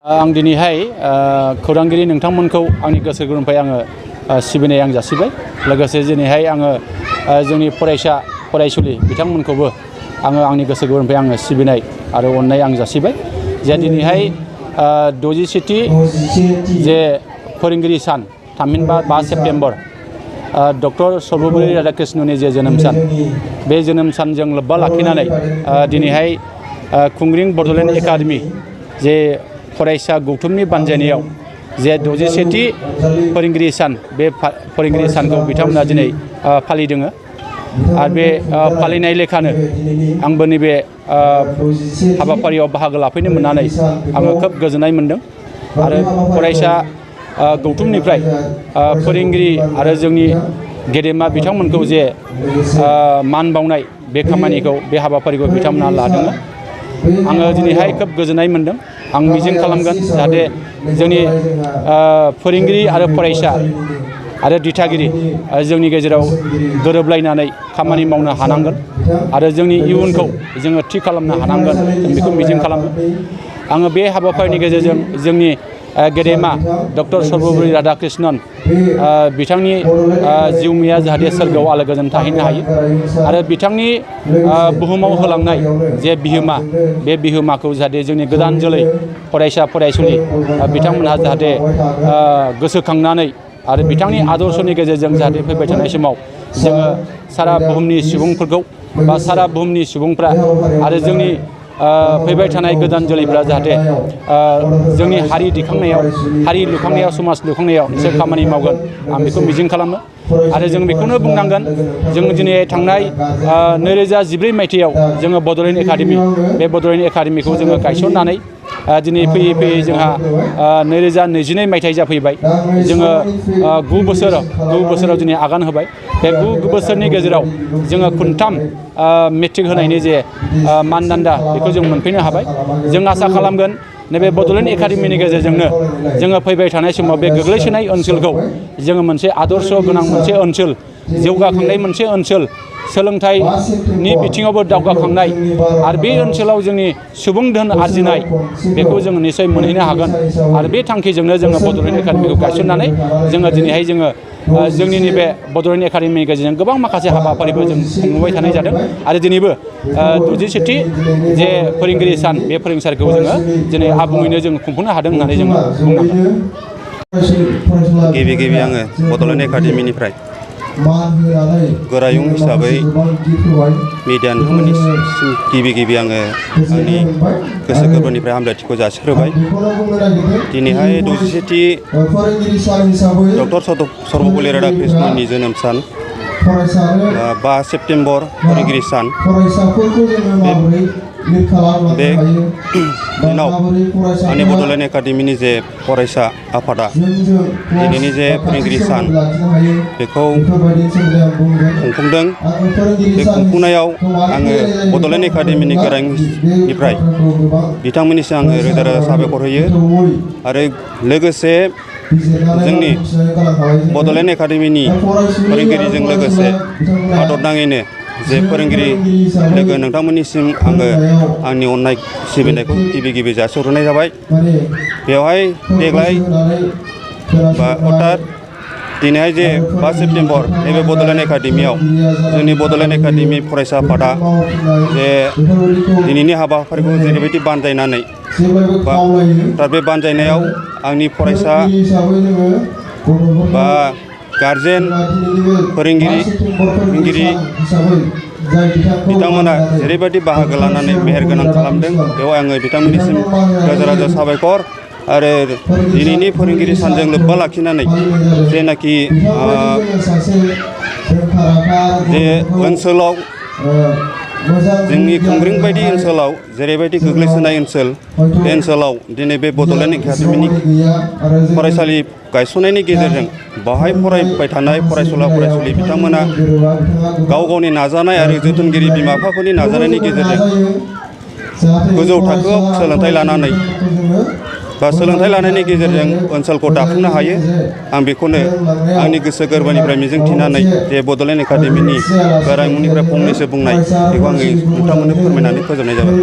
आं दिनैहाय खौरांगिरि नोंथांमोनखौ आंनि गोसो गोरबोनिफ्राय आङो सिबिनाय आं जासिबाय। लोगोसे दिनैहाय आङो जोंनि फरायसा फरायसुलि बिथांमोनखौबो आङो आंनि गोसो गोरबोनिफ्राय आङो सिबिनाय आरो अननाय आं जासिबाय। जे दिनैहाय 67थि जे फोरोंगिरि सान थामहिनबा 5 सेप्तेम्बर डक्टर सर्वपल्ली राधाकृष्णननि जे जोनोम सान, बे जोनोम सानजों लोब्बा लाखिनानै दिनैहाय खुंग्रिं बड'लेण्ड एकाडेमि जे फरायसा गौथुमनि बानजायनायाव जे 61थि फोरोंगिरि सान, बे फोरोंगिरि सानखौ बिथांमोना दिनै फालिदों। आरो बे फालिनाय लेखानो आंबो नैबे हाबाफारियाव बाहागो लाफैनो मोननानै आङो खोब गोजोननाय मोनदों। आरो फरायसा गौथुमनिफ्राय फोरोंगिरि आरो जोंनि गेदेमा बिथांमोनखौ जे मान बावनाय बे खामानिखौ, बे हाबाफारिखौ बिथांमोना लादों। आङो दिनैहाय खोब गोजोननाय मोनदों। आं मिजिं खालामगोन जाहाथे जोंनि फोरोंगिरि आरो फरायसा आरो दिथागिरि जोंनि गेजेराव गोरोबलायनानै खामानि मावनो हानांगोन आरो जोंनि इयुनखौ जोङो थि खालामनो हानांगोन, जों बेखौ मिजिं खालामो। आङो बे हाबाफारिनि गेजेरजों जोंनि गेदेमा डक्टर सर्वपल्ली राधाकृष्णन बिथांनि जिउमाया जाहाथे सोरगोआव आलो गोजोन थाहैनो हायो आरो बिथांनि बुहुमाव होलांनाय जे बिहोमा, बे बिहोमाखौ जाहाथे जोंनि गोदान जोलै फरायसा फरायसुलि बिथांमोनहा जाहाथे गोसोखांनानै आरो बिथांनि आदर्शनि गेजेरजों जाहाथे फैबाय थानाय समाव जोङो सारा बुहुमनि सुबुंफोरखौ बा सारा बुहुमनि सुबुंफ्रा आरो जोंनि फैबाय थानाय गोदान जोलैफ्रा जाहाथे जोंनि हारि दिखांनायाव, हारि लुखांनायाव, समाज लुखांनायाव बिसोर खामानि मावगोन, आं बेखौ मिजिं खालामो। आरो जों बेखौनो बुंनांगोन, जों दिनै थांनाय 2014 मायथाइयाव जोङो बड'लेण्ड एकाडेमि, बे बड'लेण्ड एकाडेमिखौ जोङो गायसननानै दिनै फैयै फैयै जोंहा 2022 मायथाइ जाफैबाय। जोङो 9 बोसोराव दिनै आगान होबाय। बे 9 बोसोरनि गेजेराव जोङो खनथाम मेट्रिक होनायनि जे मानदान्दा, बेखौ जों मोनफैनो हाबाय। जों आसा खालामगोन नैबे बड'लेण्ड एकाडेमिनि गेजेरजोंनो जोङो फैबाय थानाय समाव बे गोग्लैसोनाय ओनसोलखौ जोङो मोनसे आदर्श गोनां मोनसे ओनसोल, जौगाखांनाय मोनसे ओनसोल, सोलोंथाइनि बिथिङावबो दावगाखांनाय आरो बे ओनसोलाव जोंनि सुबुं धोन आरजिनाय, बेखौ जोङो निसय मोनहैनो हागोन। आरो बे थांखिजोंनो जोङो बड'लेण्ड एकाडेमिखौ गायसननानै जोङो दिनैहाय जोंनि नैबे बड'लेण्ड एकाडेमिनि गेजेरजों गोबां माखासे हाबाफारिबो जों खुंबोबाय थानाय जादों। आरो दिनैबो 67थि जे फोरोंगिरि सान, बे फोरोंसालिखौ जोङो दिनै आबुङैनो जों खुंफुंनो हादों होननानै जोङो बुंनांगोन। गिबि आङो बड'लेण्ड एकाडेमिनिफ्राय गोरायुं हिसाबै मिडिया नोंथांमोननिसिम गिबि आङो आंनि गोसो गोरबोनिफ्राय हामलायथिखौ जासिग्रोबाय। दिनैहाय 67थि डक्टर सर्वपल्ली राधाकृष्णननि जोनोम सान, 5 सेप्तेम्बर फोरोंगिरि सान, बे दिनाव आंनि बड'लेण्ड एकाडेमिनि जे फरायसा आफादा दिनैनि जे फोरोंगिरि सान, बेखौ खुंफुंदों। बे खुंफुंनायाव आङो बड'लेण्ड एकाडेमिनि गोरायुंनिफ्राय बिथांमोननिसिम आङो रोजा रोजा साबायखर होयो। आरो लोगोसे जोंनि बड'लेण्ड एकाडेमिनि फोरोंगिरिजों लोगोसे हादरनाङैनो जे फोरोंगिरि लोगो नोंथांमोननिसिम आङो आंनि अननाय सिबिनायखौ गिबि जासिहरनाय जाबाय। बेवहाय देग्लाय दिनैहाय जे 5 सेप्तेम्बर नैबे बड'लेण्ड एकाडेमियाव जोंनि बड'लेण्ड एकाडेमि फरायसा आफादा जे दिनैनि हाबाफारिखौ जेरैबायदि बानजायनानै दा बे बानजायनायाव आंनि फरायसा बा गारजेन, फोरोंगिरि बिथांमोना जेरैबायदि बाहागो लानानै मेहेरगोनां खालामदों, बेवहाय आङो बिथांमोननिसिम रोजा रोजा साबायखर। आरो दिनैनि फोरोंगिरि सानजों लोब्बा लाखिनानै जेनाखि जे ओनसोलाव, जोंनि खुंग्रिं बायदि ओनसोलाव जेरैबायदि गोग्लैसोनाय ओनसोल, बे ओनसोलाव दिनै बे बड'लेण्ड एकाडेमिनि फरायसालि गायसननायनि गेजेरजों बावहाय फरायबाय थानाय फरायसुला फरायसुलि बिथांमोना गाव गावनि नाजानाय आरो जोथोनगिरि बिमा बिफाफोरनि नाजानायनि गेजेरजों गोजौ थाखोआव सोलोंथाइ लानानै बा सोलोंथाइ लानायनि गेजेरजों ओनसोलखौ दाफुंनो हायो। आं बेखौनो आंनि गोसो गोरबोनिफ्राय मिजिंथिनानै जे बड'लेण्ड एकाडेमिनि गोरायुंनिफ्राय फंनैसो बुंनाय, बेखौ आङो नोंथांमोननो फोरमायनानै फोजोबनाय जाबाय।